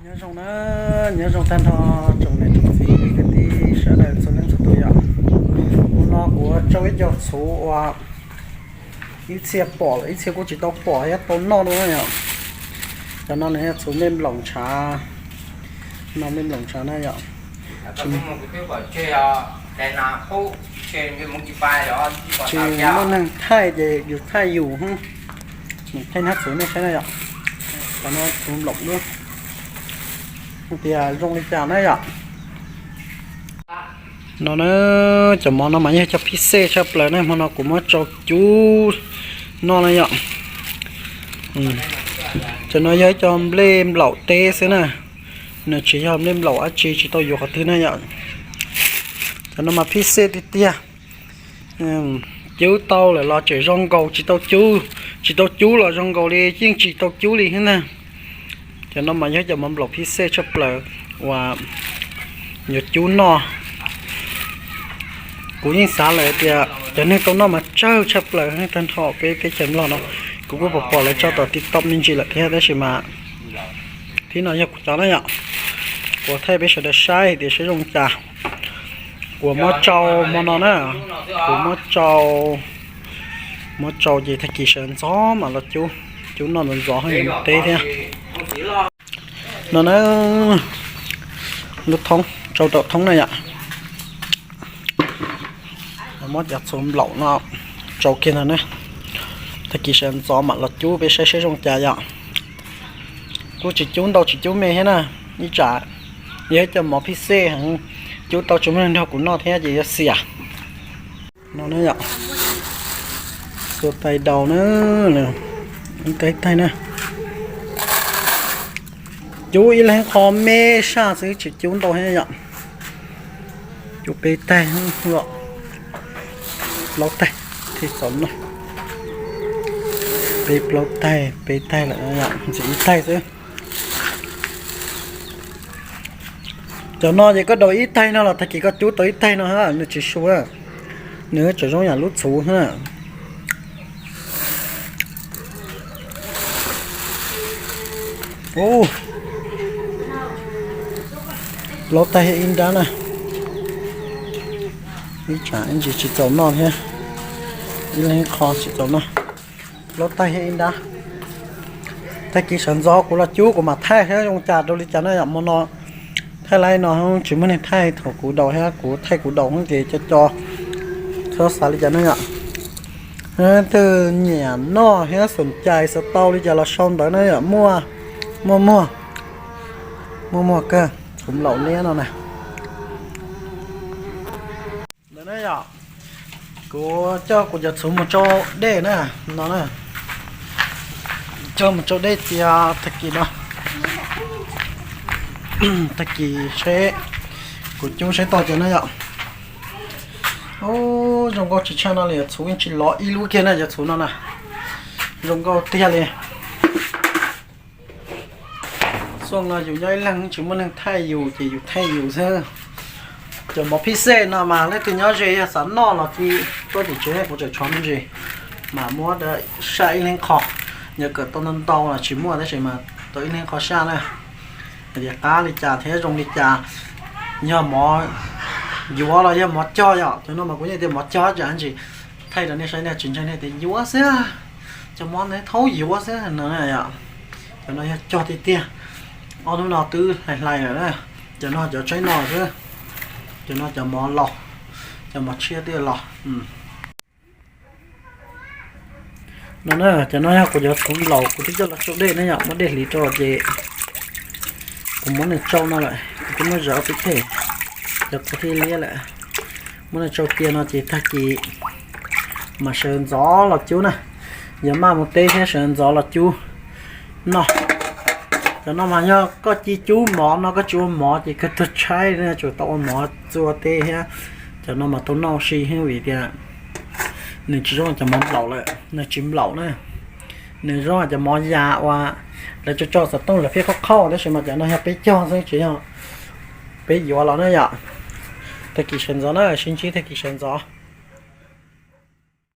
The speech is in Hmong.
Nyob zoo na, nyob zoo tag nrho tsoom niam tsoom txiv kwv tij sawv daws txhua leej txhua tus yom. Hnub no kuv yuav tsau ib co txhuv uas ib txhia pom lawm ib txhia kuj tsis tau pom thiab tau noj dua na yom. Cov no nws yog txhuv nplej nplaum ntshav, no nplej nplaum ntshav na yom. Tsis muaj neeg thaij ces yus thaij yus, thaij hnab txhuv nej saib na yom. Cov no txhuv nplaum dua, tias zoo li cas na yom. No na, cov mov no mas yog cov phij xej tshaj plaws na, hmo no kuv muab tsau cub noj na yom. Cov no yog ib co nplej nplaum teb xwb na, nws tsis yog nplej nplaum dab tsi, tsis tau yuav qhov twg na yom. Cov no mas phij xej tiag tiag. Cub tau lawm los tseem zoo nkaus, tsis tau cub, tsis tau cub los zoo nkaus li yeej tsis tau cub li thiab na. Cov no mas yog cov mov nplaum phij xej tshaj plaws uas yuav cub noj. Kuv yeej xav lawm tias cov neeg tau noj mas tsawg tshaj plaws tag nrho peb teb chaws Nplog no. Kuv kuj pom pom lawv tso tom TikTok me ntsis lawm thiab tab sis mas thib no yog kuv cov na yom. Kuv thaij peb sawv daws saib hais tias saib zoo cas. Kuv muab tsau hmo no na, kuv muab tsau, muab tsau ces tag kis sawv ntxov mam los cub, cub noj ntxov ntxov thiaj li teb thiab. No na, lub thoob, tsau rau thoob na yom. Muab cov txhuv nplaum no tsau kiag ntag na, tag kis sawv ntxov mam los cub peb saib saib zoo cas yom. Kuj tsis cub ntau tsis cub me thiab na, ib tsam yog ib co mov phij xej heev, cub tau tsis muaj neeg nrog kuv noj thiab ces yuav xiam. No na yom, xuas tais daus na, ib tais na, cub ib leeg qho me saj xwb tsis cub ntau thiab yom. Cub peb tais, plaub tais thiaj txaus noj. Peb plaub tais, peb tais lawm, ntxiv ib tais xwb. Cov no ces koj daus ib tais no los tag kis koj cub tau ib tais no, nws tsis su, nws tseem zoo yam lub txhuv na. Plaub tais thiab ib nrab na. Ib tsam ib ntsis tsis txaus noj thiab, ib leeg qho tsis txaus noj. Plaub tais thiab ib nrab. Tag kis sawv ntxov kuv los cub kuv mam thaij thiab zoo cas rau li cas na yom. Hmo no thaij laib no tsis muaj neeg thaij, thaum kuv daus thiab kuv thaij kuv daus ces co co, txhob xav li cas na yom. Leej twg nyiam noj thiab xoom cais xav tau li cas los sau ntawv na yom, muaj, muaj muag, muaj muag kawg, txhuv nplaum liab no na. Ntawd na yom, kuv coj kuv cov txhuv mus tsau dej na, no na, coj mus tsau dej cia tag kis no, tag kis seb kuv cub seb tau cas na yom. Ub, zoo nkauj tsis tshaj no li, cov txhuv yeej tsis lov ib lub kiag na, cov txhuv no na, zoo nkauj tiag li. Xuaj no yus nyob ib leeg tsis muaj neeg thaij yus ces yus thaij yus xwb. Cov mov phij xej no mas leej twg nyob ze yog xav noj los cia tuaj tim tsev, kuv tseem tshuav me ntsis, mam muab saj ib leeg qho. Yog kawm tau ntau ntau los tsis muaj tab sis mas tau ib leeg qho saj na, hais tias qab li cas thiab zoo li cas, yog mov yuav los yog mov cog yom. Cov no mas kuv yeej tias mov cog tsam ntsis thaij rau nej saib, nej tsis ntseeg nej tias yuav xwb, cov mov ntawd thaub yuav xwb no yom. Cov no yog cog tiag tiag, ob hnub no twb hlais hlais lawm na. Cov no cov tsaib no xwb, cov no cov mov laus, cov mov tshiab twb los. No na, cov no yog kuv cov txhuv nplaum kuv twb coj los tsau dej na yom, muab dej hliv rau ces kuv muab nws tsau no lawm, kuv twb muab zov peb teg, cov kuv thiaj liab lawm. Muab nws tsau cia no ces tag kis mas sawv ntxov los cub na, yog maj mus teb thiab sawv ntxov los cub noj. Cov no mas yog koj cia cub mov no koj tsis ua mov ces kawg tuag tshaib, tsuas tau ua mov txua teb thiab. Cov no mas tau noj ua si thiab vim tias nws tsis zoo cov mov nplaum lawm, nws tsis nplaum na. Nws zoo cov mov yas uas lawv tso tso xov tooj lawv pheej qhauj qhauj, tab sis mas cov no yog peb cog xwb tsis yog peb yuav los na yom. Tag kis sawv ntxov na, sib ntsib tag kis sawv ntxov.